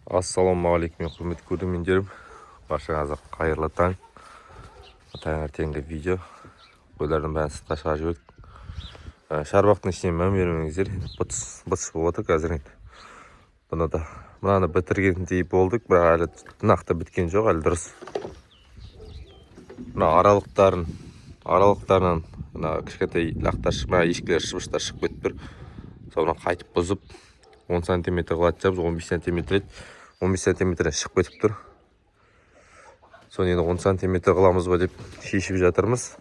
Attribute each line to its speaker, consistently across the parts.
Speaker 1: Ассалаумағалейкум, құрметті көрермендерім. Баршаңызға қайырлы таң. Таңертеңгі видео. Қойлардың бәрін сыртқа шығарып жібердік. Шарбақтың ішіне мән бермеңіздер. Быт-быт болып отыр қазір енді. Бұны да мынаны бітіргендей болдық, бірақ әлі нақты біткен жоқ, әлі дұрыс. Мына аралықтарынан мына кішкентай лақтар, мына ешкілер, шыбыштар шығып кетіп тұр. Соны қайтып бұзып 10 сантиметр қылатын шығармыз, 15 сантиметр еді. 15 сантиметрден шығып кетіп тұр. Соны енді 10 сантиметр қыламыз ба деп шешіп жатырмыз.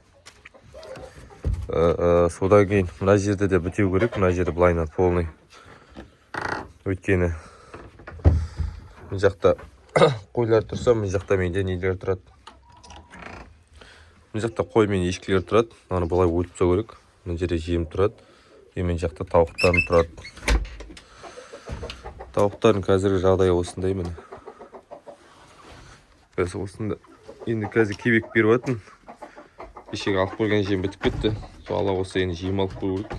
Speaker 1: Содан кейін мына жерде де бітеу керек, мына жерді былайынан полный. Өйткені мына жақта қойлар тұрса, мына жақта менде нелер тұрады. Мына жақта қой мен ешкілер тұрады. Мынаны былай өліп тастау керек. Мына жерде жем тұрады. И мына жақта тауықтарым тұрады. Тауықтардың қазіргі жағдайы осындай міне. Қазір осында енді қазір кебек беріп жатырмын. Кешегі алып қойған жем бітіп кетті. Сол ала қойса енді жем алып қою керек.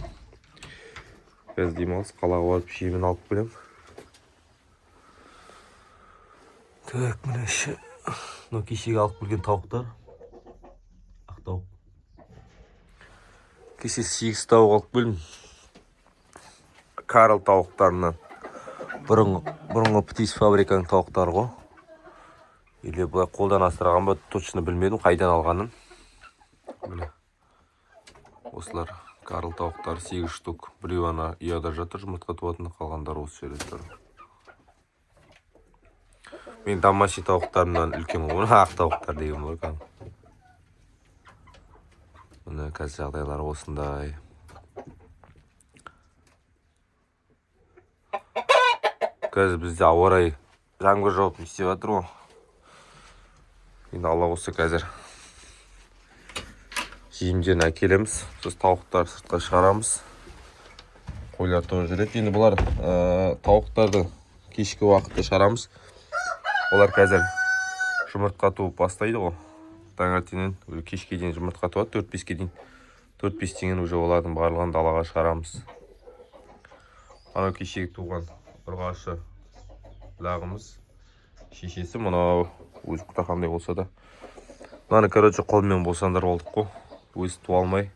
Speaker 1: Қазір демалыс, қалаға барып жемін алып келемін. Так, міне іші. Мынау кешегі алып келген тауықтар. Ақ тауық. Кеше 8 тауық алып келдім. Карл тауықтарынан. Бұрынғы птицфабриканың тауықтары ғой. Или былай қолдан асыраған ба, точно білмедім қайдан алғанын. Міне. Осылар Карл тауықтары 8 штук. Біреуі ана ұяда жатыр, жұмыртқа туатын, қалғандары осы жерде тұр. Мен домашний тауықтарымнан үлкен ғой. Мына ақ тауықтар деген бар кәдімгі. Міне қазір жағдайлары осындай. Қазір бізде ауа райы жаңбыр жауып не істеп жатыр ғой. Енді алла қосса қазір жемдерін әкелеміз. Сосын тауықтарды сыртқа шығарамыз. Қойлар тоже жүреді. Енді бұлар тауықтарды кешкі уақытта шығарамыз. Олар қазір жұмыртқа туып бастайды ғой. Таңертеңнен уже кешке дейін жұмыртқа туады, 4-5-ке дейін. 4-5-тен кейін уже олардың барлығын далаға шығарамыз. Анау кешегі туған ұрғашы лағымыз, шешесі мынау өзі құтақандай болса да. Мынаны, короче, қолмен босандырып алдық қой. Өзі туа алмай.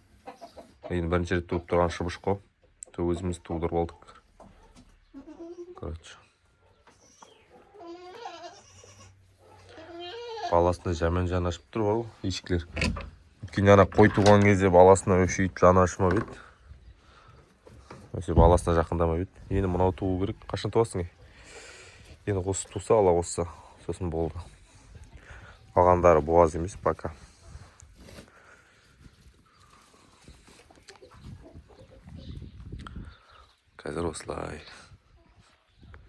Speaker 1: Енді бірінші рет туып тұрған шыбыш қой. То өзіміз тудырып алдық. Короче. Баласына жаман жаны ашып тұр ғой ешкілер. Өйткені ана қой туған кезде баласына өшейіп жаны ашымап еді. Вообще баласына жақындамап еді. Енді мынау туу керек. Қашан туасың? Енді осы туса, ала қосса, сосын болды. Қалғандары буаз емес пока. Қазір осылай.